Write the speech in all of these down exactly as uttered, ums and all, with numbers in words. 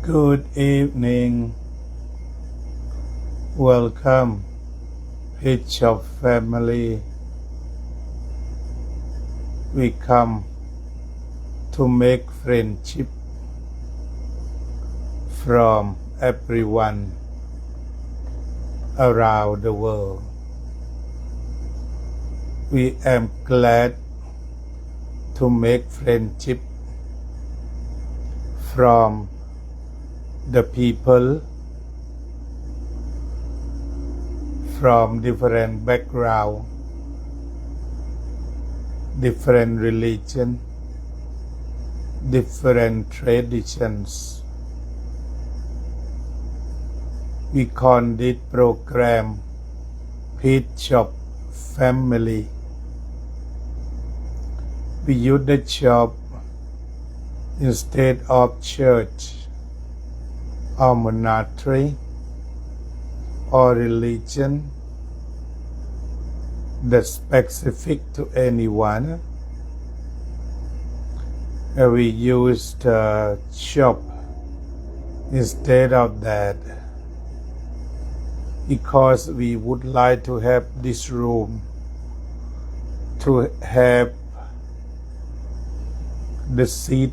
Good evening. Welcome, Bishop family. We come to make friendship from everyone around the world. We am glad to make friendship from the people from different background, different religion, different traditions. We call this program Bishop family. We use the shop instead of church or monastery or religion that specific to anyone. And we use the shop instead of that because we would like to have this room to have the seat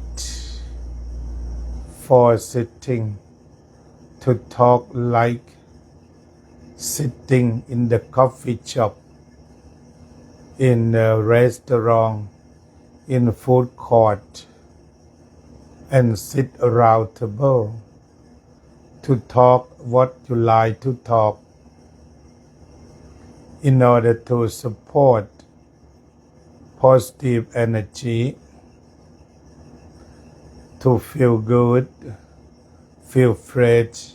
for sitting, to talk like sitting in the coffee shop, in a restaurant, in food court, and sit around table to talk what you like to talk in order to support positive energy, to feel good, feel fresh,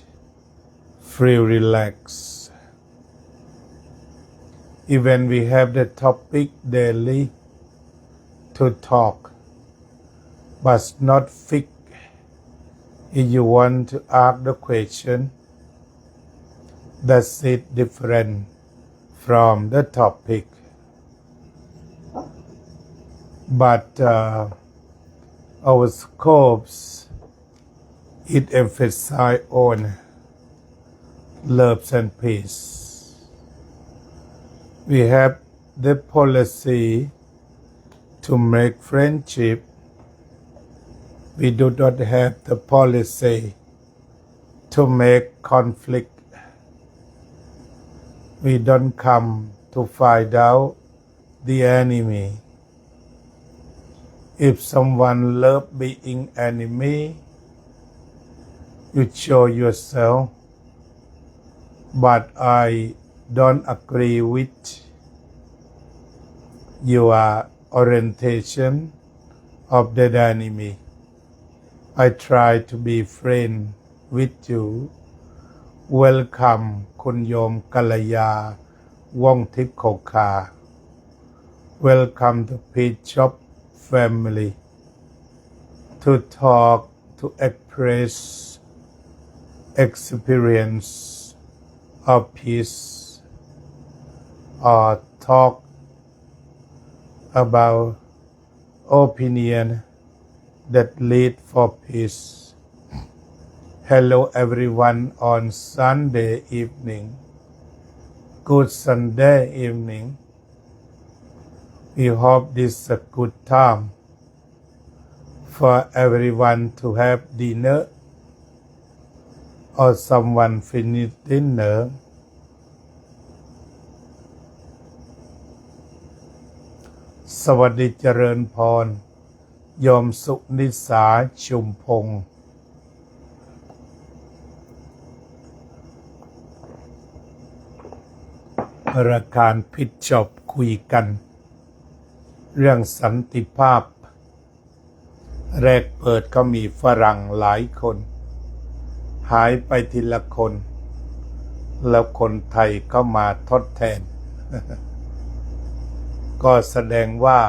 feel relaxed. Even we have the topic daily to talk, but not fix. If you want to ask the question, that's it different from the topic. But, uh, our scopes, it emphasize on love and peace. We have the policy to make friendship. We do not have the policy to make conflict. We don't come to find out the enemy. If someone love being enemy, you show yourself. But I don't agree with your orientation of the enemy. I try to be friend with you. Welcome คุณโยมกัลยา ว่องทิพย์โขงคา Welcome to Bishop family. To talk, to express experience of peace, or talk about opinion that lead for peace. Hello everyone on Sunday evening. Good Sunday evening. We hope this is a good time for everyone to have dinner or someone finish dinner. สวัสดีเจริญพร โยมสุนิสา ชุมพงษ์ รายการ Bishop คุยกัน เรื่องสันติภาพ แรกเปิดก็มีฝรั่งหลายคน หายไปทีละคน แล้วคนไทยก็มาทดแทน ก็แสดงว่า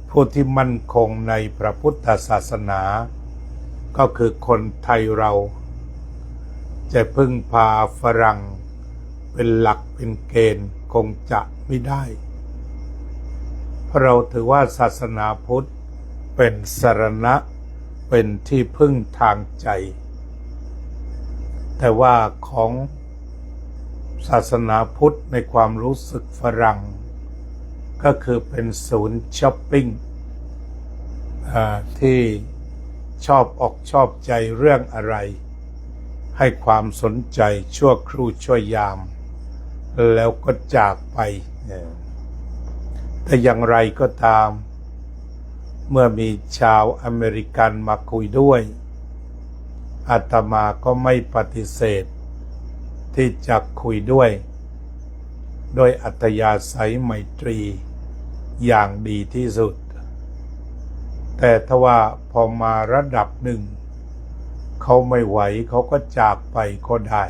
ผู้ที่มั่นคงในพระพุทธศาสนา ก็คือคนไทยเรา จะพึ่งพาฝรั่งเป็นหลักเป็นเกณฑ์คงจะไม่ได้ เพราะเราถือว่าศาสนาพุทธเป็นสรณะ เป็นที่พึ่งทางใจ แต่ว่าของศาสนาพุทธในความรู้สึกฝรั่ง ก็คือเป็นศูนย์ชอปปิ้ง อ่า ที่ชอบอกชอบใจเรื่องอะไร ให้ความสนใจชั่วครู่ชั่วยาม แล้วก็จากไป เออ แต่อย่างไรก็ตาม เมื่อมีชาวอเมริกันมาคุยด้วย อาตมาก็ไม่ปฏิเสธที่จะคุยด้วย โดยอัธยาศัยไมตรีอย่างดีที่สุด แต่ถ้าว่าพอมาระดับหนึ่ง เขาไม่ไหว เขาก็จากไปก็ได้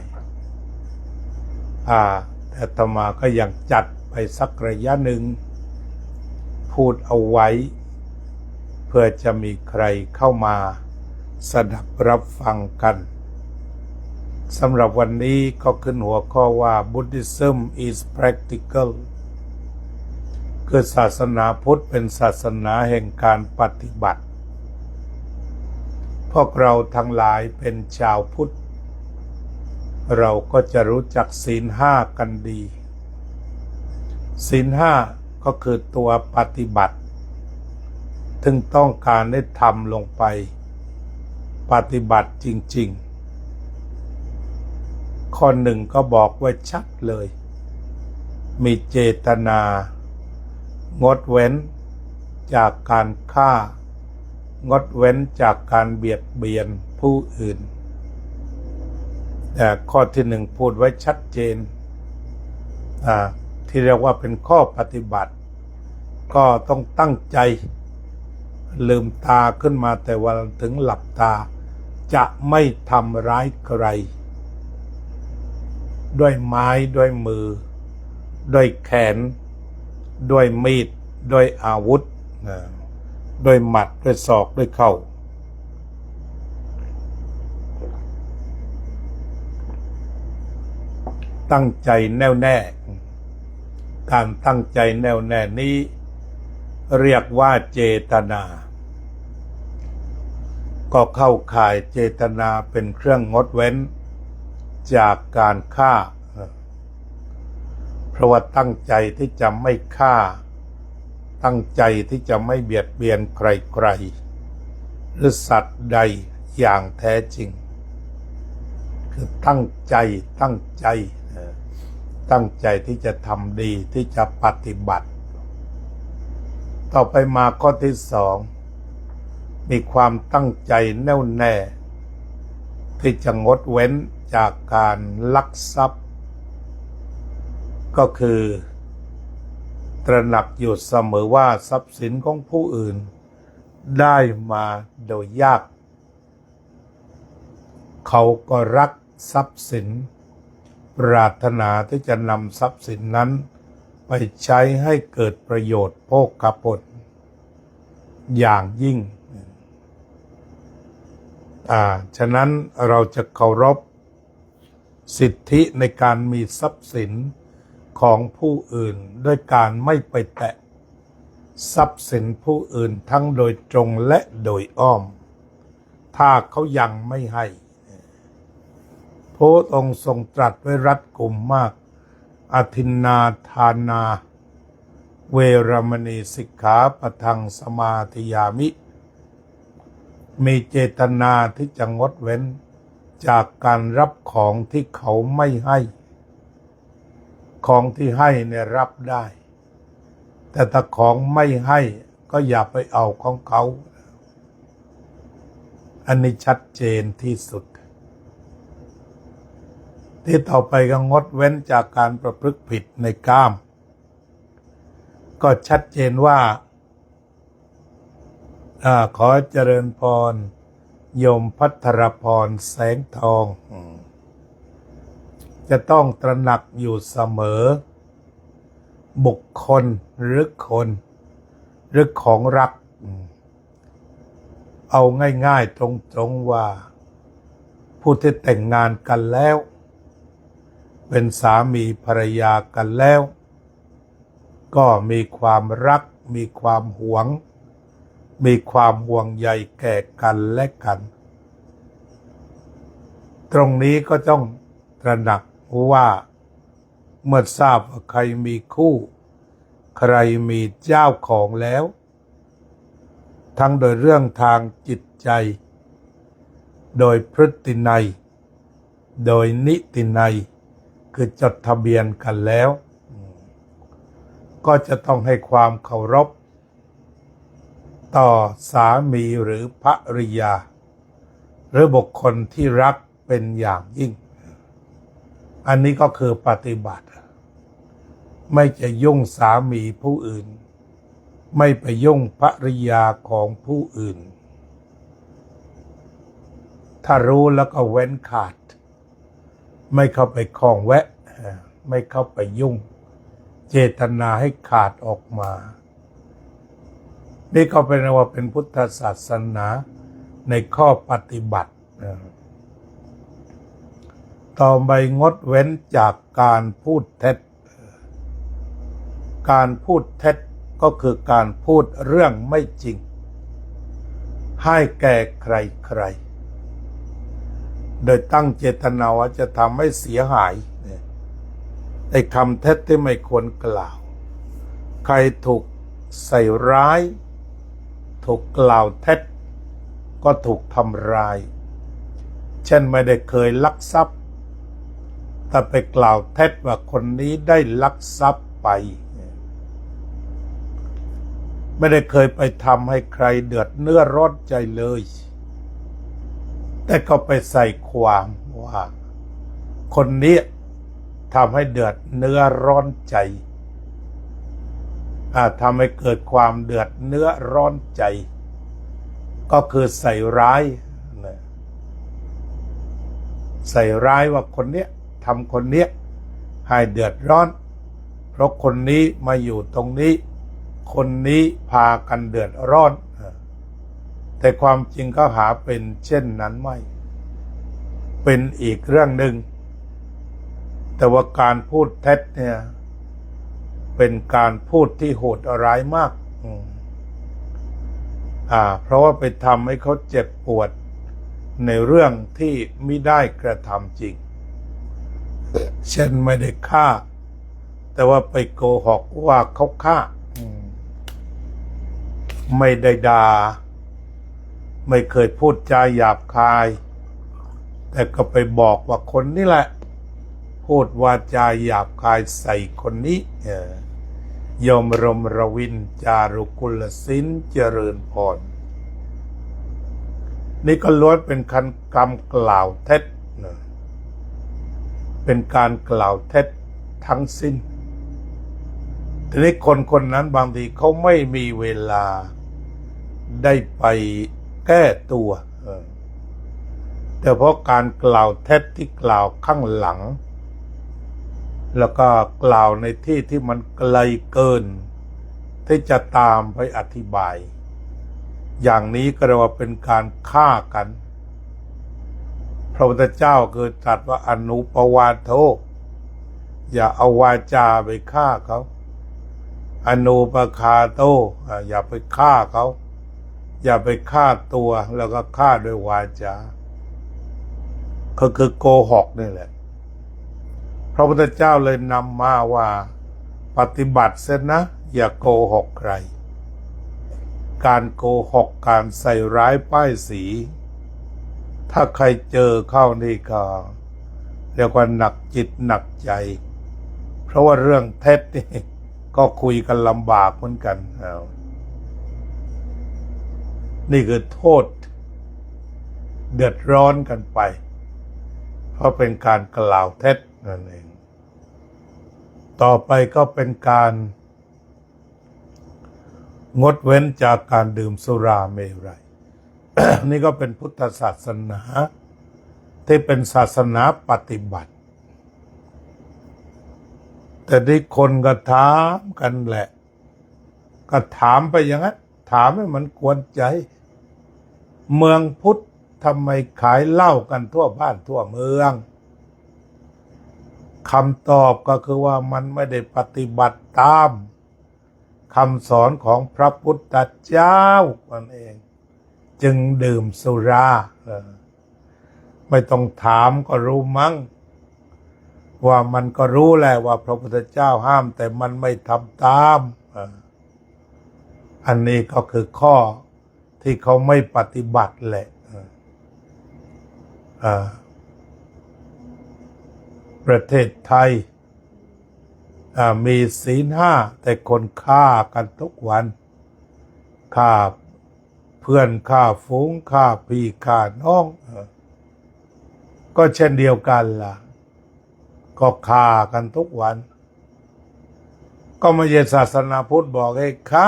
อ่า แต่อาตมาก็ยังจัดไปสักระยะหนึ่ง พูดเอาไว้ เพื่อจะมีใครเข้ามาสดับรับฟังกัน สำหรับวันนี้ก็ขึ้นหัวข้อว่า Buddhism is practical คือศาสนาพุทธเป็นศาสนาแห่งการปฏิบัติ พวกเราทั้งหลายเป็นชาวพุทธ เราก็จะรู้จักศีลห้ากันดี ศีลห้าก็คือตัวปฏิบัติ ซึ่งต้องการได้ทำลงไป ปฏิบัติจริงๆ ข้อหนึ่งก็บอกไว้ชัดเลย มีเจตนา งดเว้นจากการฆ่า งดเว้นจากการเบียดเบียนผู้อื่น แต่ข้อที่หนึ่งพูดไว้ชัดเจน อ่า ที่เรียกว่าเป็นข้อปฏิบัติ ก็ต้องตั้งใจ ลืมตาขึ้นมาแต่วันถึงหลับตา จะไม่ทำร้ายใคร ด้วยไม้ ด้วยมือ ด้วยแขน ด้วยมีด ด้วยอาวุธ นะ ด้วยหมัด ด้วยศอก ด้วยเข่า ตั้งใจแน่วแน่ การตั้งใจแน่วแน่นี้เรียกว่าเจตนา ก็เข้าข่ายเจตนาเป็นเครื่องงดเว้นจากการฆ่า เพราะว่าตั้งใจที่จะไม่ฆ่า ตั้งใจที่จะไม่เบียดเบียนใครๆ หรือสัตว์ใดอย่างแท้จริง คือตั้งใจ ตั้งใจ เอ่อ ตั้งใจที่จะทำดี ที่จะปฏิบัติ ต่อไปมาข้อที่สอง มีความตั้งใจแน่วแน่ ที่จะงดเว้นจากการลักทรัพย์ ก็คือตระหนักอยู่เสมอว่าทรัพย์สินของผู้อื่นได้มาโดยยาก เขาก็รักทรัพย์สิน ปรารถนาที่จะนำทรัพย์สินนั้นไปใช้ให้เกิดประโยชน์โภคผลอย่างยิ่ง อ่า ฉะนั้นเราจะเคารพสิทธิในการมีทรัพย์สินของผู้อื่น ด้วยการไม่ไปแตะทรัพย์สินผู้อื่นทั้งโดยตรงและโดยอ้อม ถ้าเขายังไม่ให้ พระองค์ทรงตรัสไว้รัดกุมมาก อทินนาทานา เวรมณี สิกขาปะทัง สมาธิยามิ มีเจตนาที่จะงดเว้นจากการรับของที่เขาไม่ให้ ของที่ให้เนี่ยรับได้ แต่ถ้าของไม่ให้ก็อย่าไปเอาของเขา อันนี้ชัดเจนที่สุด ที่ต่อไปก็งดเว้นจากการประพฤติผิดในกาม ก็ชัดเจนว่า อ่า ขอเจริญพร โยมภัทรพร แสงทอง อืม จะต้องตระหนักอยู่เสมอ บุคคลหรือคน หรือของรัก อืม เอาง่ายๆ ตรงๆ ว่า ผู้ที่แต่งงานกันแล้ว เป็นสามีภรรยากันแล้ว ก็มีความรัก มีความหวง มีความห่วงใยแก่กันและกัน แ ตรงนี้ก็ต้องตระหนักว่า เมื่อทราบว่าใครมีคู่ ใครมีเจ้าของแล้ว ทั้งโดยเรื่องทางจิตใจ โดยพฤตินัย โดยนิตินัย คือจดทะเบียนกันแล้ว ก็จะต้องให้ความเคารพ ต่อสามีหรือภริยา หรือบุคคลที่รักเป็นอย่างยิ่ง อันนี้ก็คือปฏิบัติ ไม่จะยุ่งสามีผู้อื่น ไม่ไปยุ่งภริยาของผู้อื่น ถ้ารู้แล้วก็เว้นขาด ไม่เข้าไปข้องแวะ ไม่เข้าไปยุ่ง เจตนาให้ขาดออกมา นี่ก็เป็นว่าเป็นพุทธศาสนาในข้อปฏิบัติ ต่อไป งดเว้นจากการพูดเท็จ การพูดเท็จก็คือการพูดเรื่องไม่จริง ให้แก่ใครๆ โดยตั้งเจตนาว่าจะทำให้เสียหาย เนี่ย ไอ้คำเท็จที่ไม่ควรกล่าว ใครถูกใส่ร้าย ถูกกล่าวเท็จ ก็ถูกทำลาย เช่นไม่ได้เคยลักทรัพย์ แต่ไปกล่าวเท็จว่าคนนี้ได้ลักทรัพย์ไป ไม่ได้เคยไปทำให้ใครเดือดเนื้อร้อนใจเลย แต่ก็ไปใส่ความว่าคนนี้ทำให้เดือดเนื้อร้อนใจ อ่า ทำให้เกิดความเดือดเนื้อร้อนใจ ก็คือใส่ร้ายนะ ใส่ร้ายว่าคนเนี้ยทำคนเนี้ยให้เดือดร้อน เพราะคนนี้มาอยู่ตรงนี้ คนนี้พากันเดือดร้อน แต่ความจริงก็หาเป็นเช่นนั้นไม่ เป็นอีกเรื่องหนึ่ง แต่ว่าการพูดเท็จเนี่ย เป็นการพูดที่โหดร้ายมาก อืม อ่า เพราะว่าไปทำให้เขาเจ็บปวดในเรื่องที่มิได้กระทำจริง เช่นไม่ได้ฆ่า แต่ว่าไปโกหกว่าเขาฆ่า อืม ไม่ได้ด่า ไม่เคยพูดจาหยาบคาย แต่ก็ไปบอกว่าคนนี้แหละ พูดวาจาหยาบคายใส่คนนี้ เออ ยมรมรวิน จารุกุลศิลป์ เจริญพร นี่ก็ล้วนเป็นคันกรรมกล่าวเท็จนะ เป็นการกล่าวเท็จทั้งสิ้น ทีนี้คนคนนั้นบางทีเขาไม่มีเวลาได้ไปแก้ตัว เออ แต่เพราะการกล่าวเท็จที่กล่าวข้างหลัง แล้วก็กล่าวในที่ที่มันไกลเกิน ที่จะตามไปอธิบาย อย่างนี้ก็เรียกว่าเป็นการฆ่ากัน พระพุทธเจ้าเคยตรัสว่าอนุปวาโท อย่าเอาวาจาไปฆ่าเขา อนุปคาโท อ่า อย่าไปฆ่าเขา อย่าไปฆ่าตัว แล้วก็ฆ่าด้วยวาจา ก็คือโกหกนี่แหละ พระพุทธเจ้าเลยนำมาว่า ปฏิบัติเสียนะ อย่าโกหกใคร การโกหก การใส่ร้ายป้ายสี ถ้าใครเจอเข้านี่ก็เรียกว่าหนักจิตหนักใจ เพราะว่าเรื่องเท็จนี่ก็คุยกันลำบากเหมือนกัน เอา นี่คือโทษ เดือดร้อนกันไป เพราะเป็นการกล่าวเท็จนั่นเอง ต่อไปก็เป็นการงดเว้นจากการดื่มสุราเมรัย นี่ก็เป็นพุทธศาสนาที่เป็นศาสนาปฏิบัติ แต่ที่คนก็ถามกันแหละ ก็ถามไปอย่างนั้น ถามให้มันกวนใจ เมืองพุทธทำไมขายเหล้ากันทั่วบ้านทั่วเมือง คำตอบก็คือว่ามันไม่ได้ปฏิบัติตามคำสอนของพระพุทธเจ้านั่นเอง จึงดื่มสุรา เออ ไม่ต้องถามก็รู้มั้ง ว่ามันก็รู้แหละว่าพระพุทธเจ้าห้าม แต่มันไม่ทำตาม อ่า อันนี้ก็คือข้อที่เขาไม่ปฏิบัติแหละ อ่า อ่า ประเทศไทย อ่า มีศีลห้า แต่คนฆ่ากันทุกวัน ฆ่าเพื่อน ฆ่าฝูง ฆ่าพี่ ฆ่าน้อง เออ ก็เช่นเดียวกันล่ะ ก็ฆ่ากันทุกวัน ก็ไม่ใช่ศาสนาพุทธบอกให้ฆ่า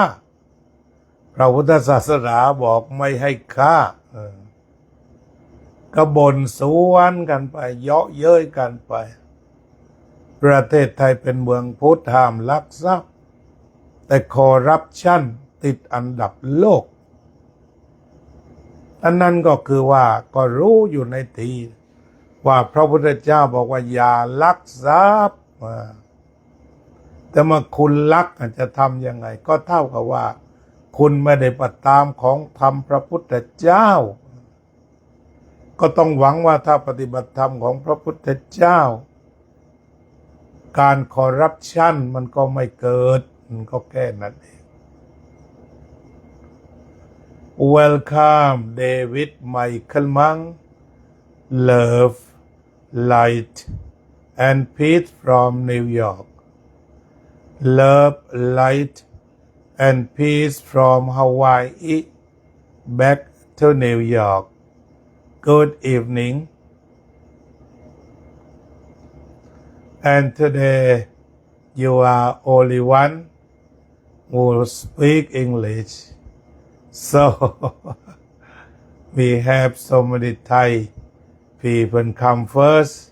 พระพุทธศาสนาบอกไม่ให้ฆ่า เออ ก็บ่นสวนกันไป เยาะเย้ยกันไป ประเทศไทยเป็นเมืองพุทธ ห้ามลักทรัพย์ แต่คอร์รัปชันติดอันดับโลก อันนั้นก็คือว่าก็รู้อยู่ในทีว่าพระพุทธเจ้าบอกว่าอย่าลักทรัพย์ อ่า แต่เมื่อคุณลัก อาจจะทำยังไง ก็เท่ากับว่าคุณไม่ได้ปฏิบัติตามของธรรมพระพุทธเจ้า ก็ต้องหวังว่าถ้าปฏิบัติธรรมของพระพุทธเจ้า การคอร์รัปชันมันก็ไม่เกิด มันก็แค่นั้นเอง Welcome, David Michael Mang. Love, light, and peace from New York. Love, light, and peace from Hawaii. Back to New York. Good evening. And today you are only one who speak English. So we have so many Thai people come first,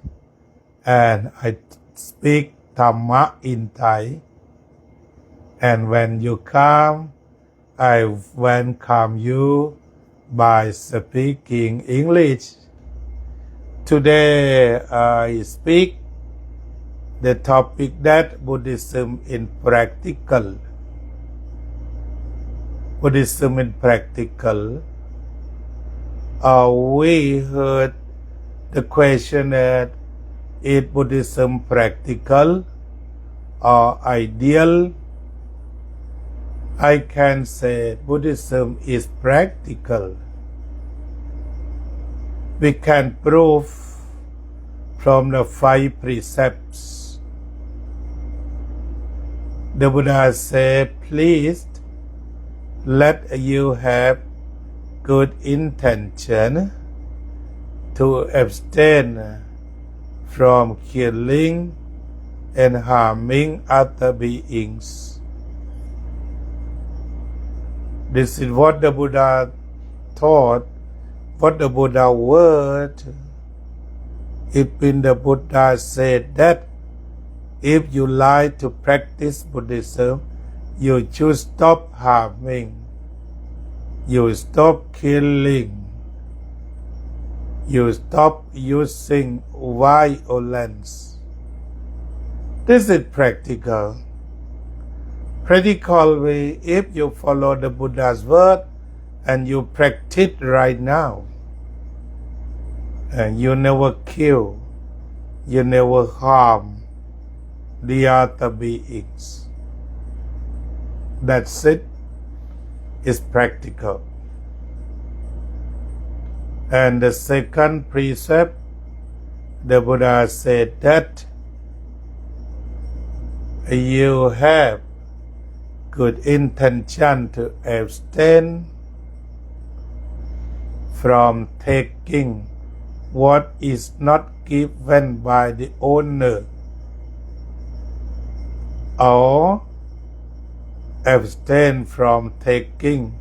and I speak Dhamma in Thai. And when you come, I welcome you by speaking English. Today I speak the topic that Buddhism in practical. Buddhism in practical. Uh, we heard the question that is Buddhism practical or ideal? I can say Buddhism is practical. We can prove from the five precepts. The Buddha said, please let you have good intention to abstain from killing and harming other beings. This is what the Buddha taught, what the Buddha word. If in the Buddha said that if you like to practice Buddhism, you should stop harming, you stop killing, you stop using violence. This is practical. Practical way, if you follow the Buddha's word and you practice right now, and you never kill, you never harm the other beings. That's it. It's practical. And the second precept, the Buddha said that you have good intention to abstain from taking what is not given by the owner, or abstain from taking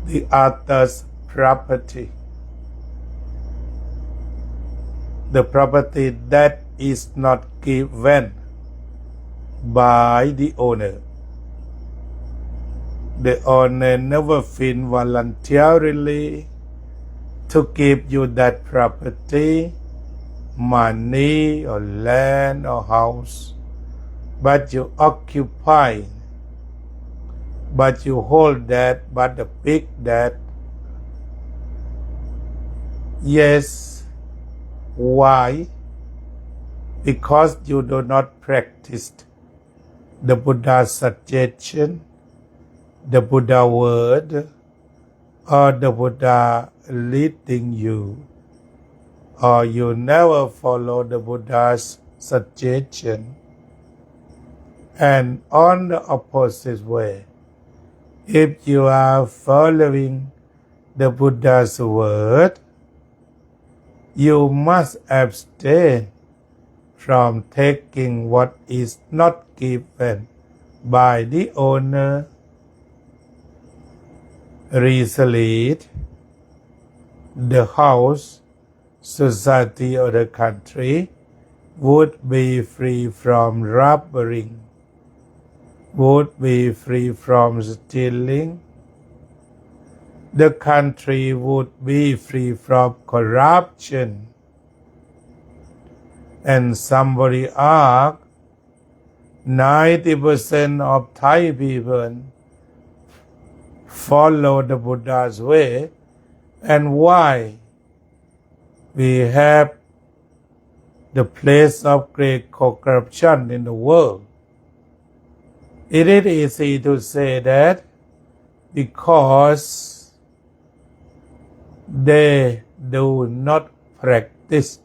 the other's property, the property that is not given by the owner. The owner never feel voluntarily to give you that property, money or land or house, but you occupy, but you hold that, but the big that, Yes. Why? Because you do not practice the Buddha's suggestion, the Buddha word, or the Buddha leading you, or you never follow the Buddha's suggestion. And on the opposite way, if you are following the Buddha's word, you must abstain from taking what is not given by the owner. Recently, the house, society, or the country would be free from robbery, would be free from stealing. The country would be free from corruption. And somebody asked, ninety percent of Thai people follow the Buddha's way, and why we have the place of great corruption in the world? It is easy to say that because they do not practice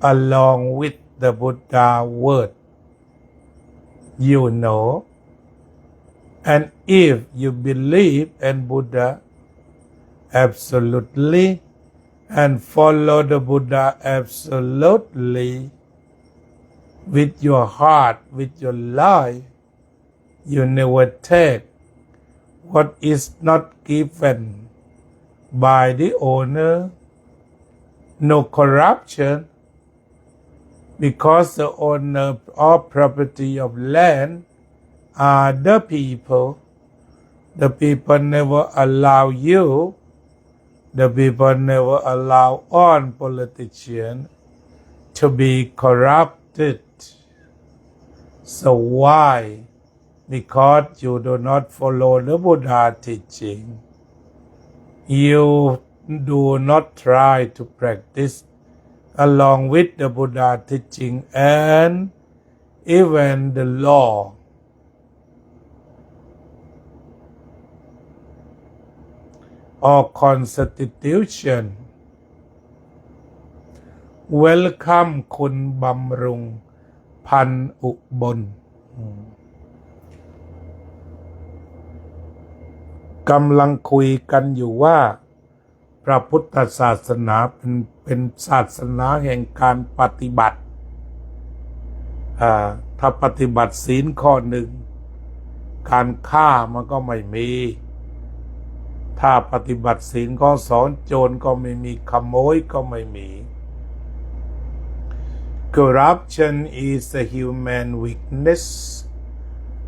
along with the Buddha word, you know. And if you believe in Buddha absolutely and follow the Buddha absolutely with your heart, with your life, you never take what is not given by the owner, no corruption, because the owner of property of land are the people. The people never allow you, the people never allow one politician to be corrupted. So why? Because you do not follow the Buddha teaching. You do not try to practice along with the Buddha teaching and even the law or constitution. Welcome คุณบำรุง พันอุบล อืม กำลังคุยกันอยู่ว่า พระพุทธศาสนาเป็น เป็นศาสนาแห่งการปฏิบัติ อ่า ถ้าปฏิบัติศีลข้อหนึ่ง การฆ่ามันก็ไม่มี ถ้าปฏิบัติศีลข้อสอง โจรก็ไม่มี ขโมยก็ไม่มี Corruption is a human weakness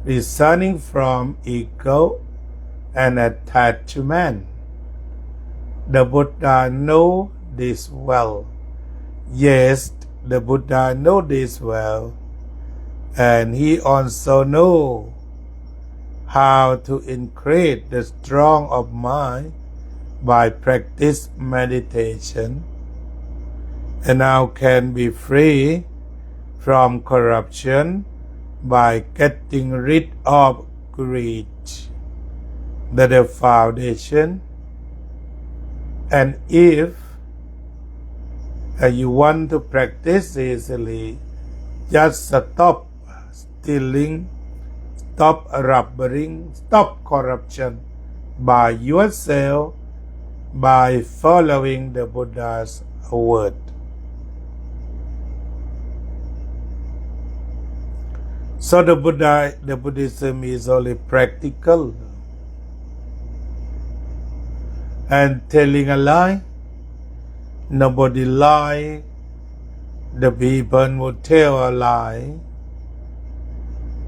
resulting from ego and attachment. The Buddha know this well. Yes, the Buddha know this well, and he also know how to increase the strong of mind by practice meditation, and now can be free from corruption by getting rid of greed, the, the foundation. And if, uh, you want to practice easily, just stop stealing, stop robbery, stop corruption by yourself, by following the Buddha's word. So the Buddha, the Buddhism is only practical. And telling a lie, nobody lie. The people would tell a lie.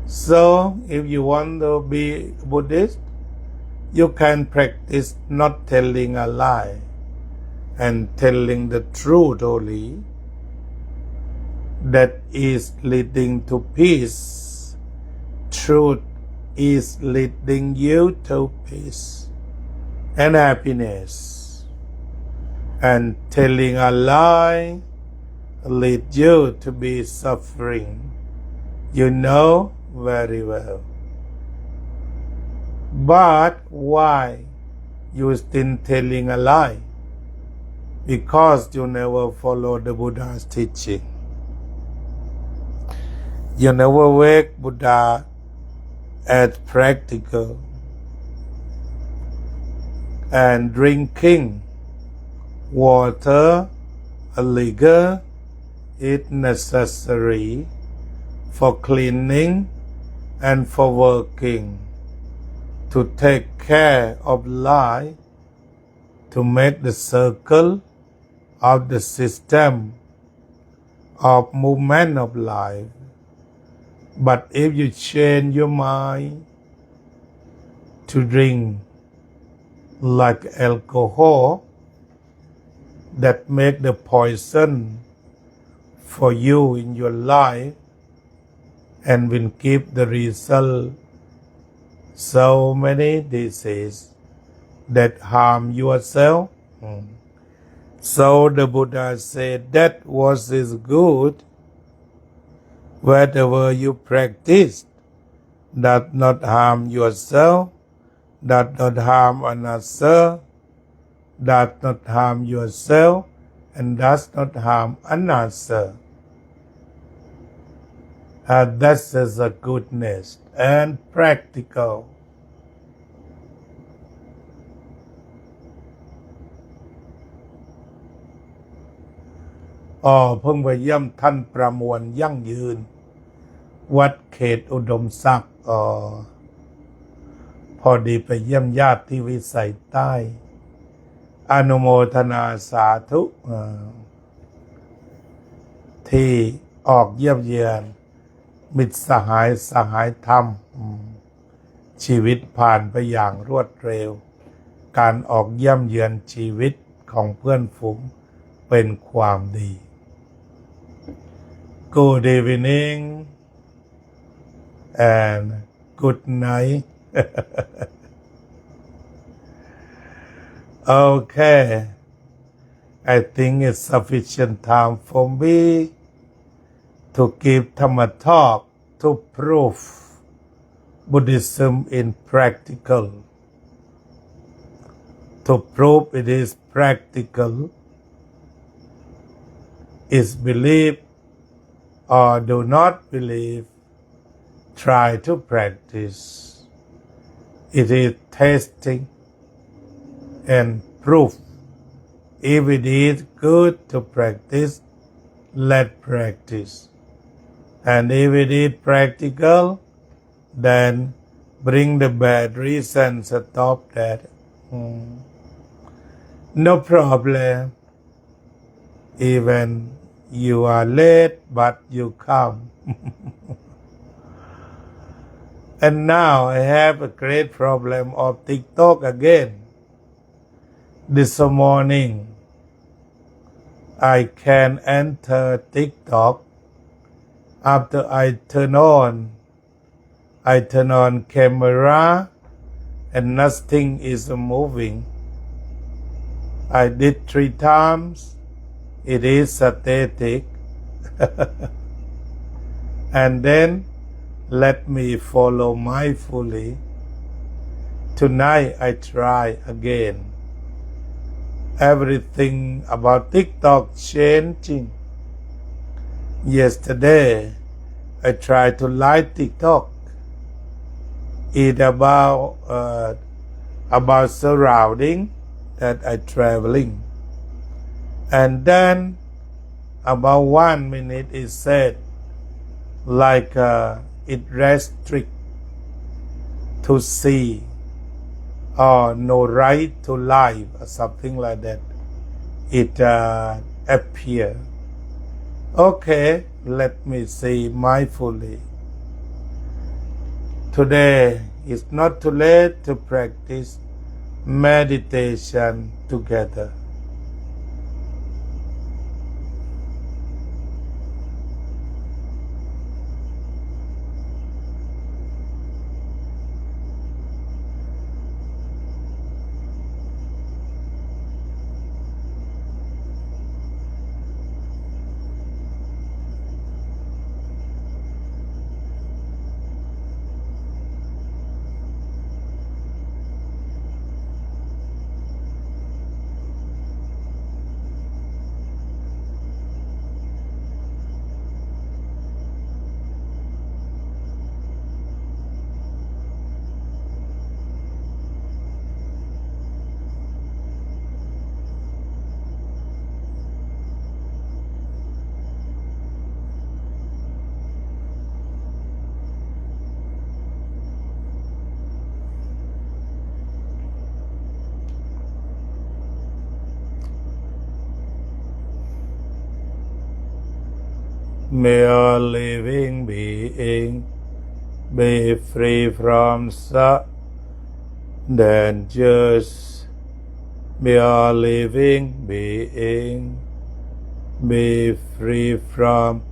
So if you want to be Buddhist, you can practice not telling a lie and telling the truth only. That is leading to peace. Truth is leading you to peace and happiness. And telling a lie lead you to be suffering. You know very well. But why you still telling a lie? Because you never follow the Buddha's teaching. You never make Buddha as practical. And drinking water, a liquor, is necessary for cleaning and for working, to take care of life, to make the circle of the system of movement of life. But if you change your mind to drink like alcohol that make the poison for you in your life and will give the result so many disease that harm yourself. Mm. So the Buddha said that what is good, whatever you practice, does not harm yourself, does not harm another, does not harm yourself, and does not harm another. And that is a goodness and practical. อ๋อ เพิ่งไปเยี่ยมท่านประมวลยั่งยืน วัดเขตอุดมศักดิ์ อ๋อ พอดีไปเยี่ยมญาติที่วิสัยใต้ อนุโมทนาสาธุ เอ่อ ที่ออกเยี่ยมเยือน มิตรสหายสหายธรรม อืม ชีวิตผ่านไปอย่างรวดเร็ว การออกเยี่ยมเยือนชีวิตของเพื่อนฝูงเป็นความดี Good evening and good night. Okay, I think it's sufficient time for me to give Dhamma talk to prove Buddhism in practical. To prove it is practical, is believe or do not believe, try to practice. It is testing and proof. If it is good to practice, let practice. And if it is practical, then bring the bad reason, stop that. Hmm. No problem. Even you are late, but you come. And now I have a great problem of TikTok again. This morning, I can enter TikTok after I turn on. I turn on camera and nothing is moving. I did three times. It is static. And then let me follow mindfully. Tonight I try again. Everything about TikTok changing. Yesterday, I tried to live TikTok. It about, uh, about surrounding that I traveling. And then about one minute it said, like, uh, it restrict to see or no right to live or something like that. It, uh, appear. Okay, let me see mindfully. Today is not too late to practice meditation together. May all living being be free from sub- dangers. May all living being be free from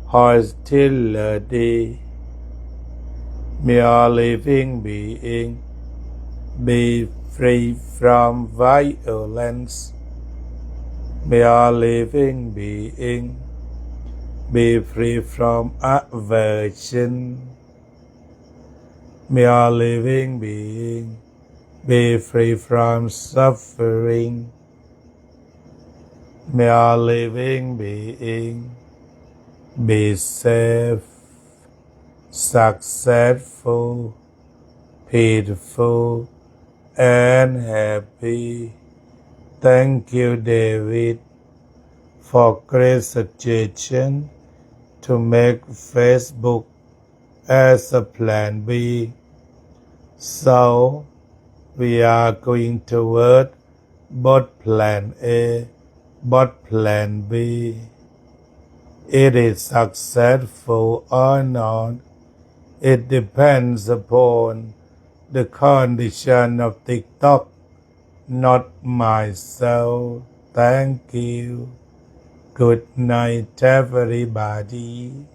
hostility. May all living being be free from violence. May all living being be free from aversion. May all living being be free from suffering. May all living being be safe, successful, peaceful, and happy. Thank you, David, for great suggestion to make Facebook as a plan B. So, we are going toward both plan A, both plan B. It is successful or not, it depends upon the condition of TikTok, not myself. Thank you. Good night, everybody.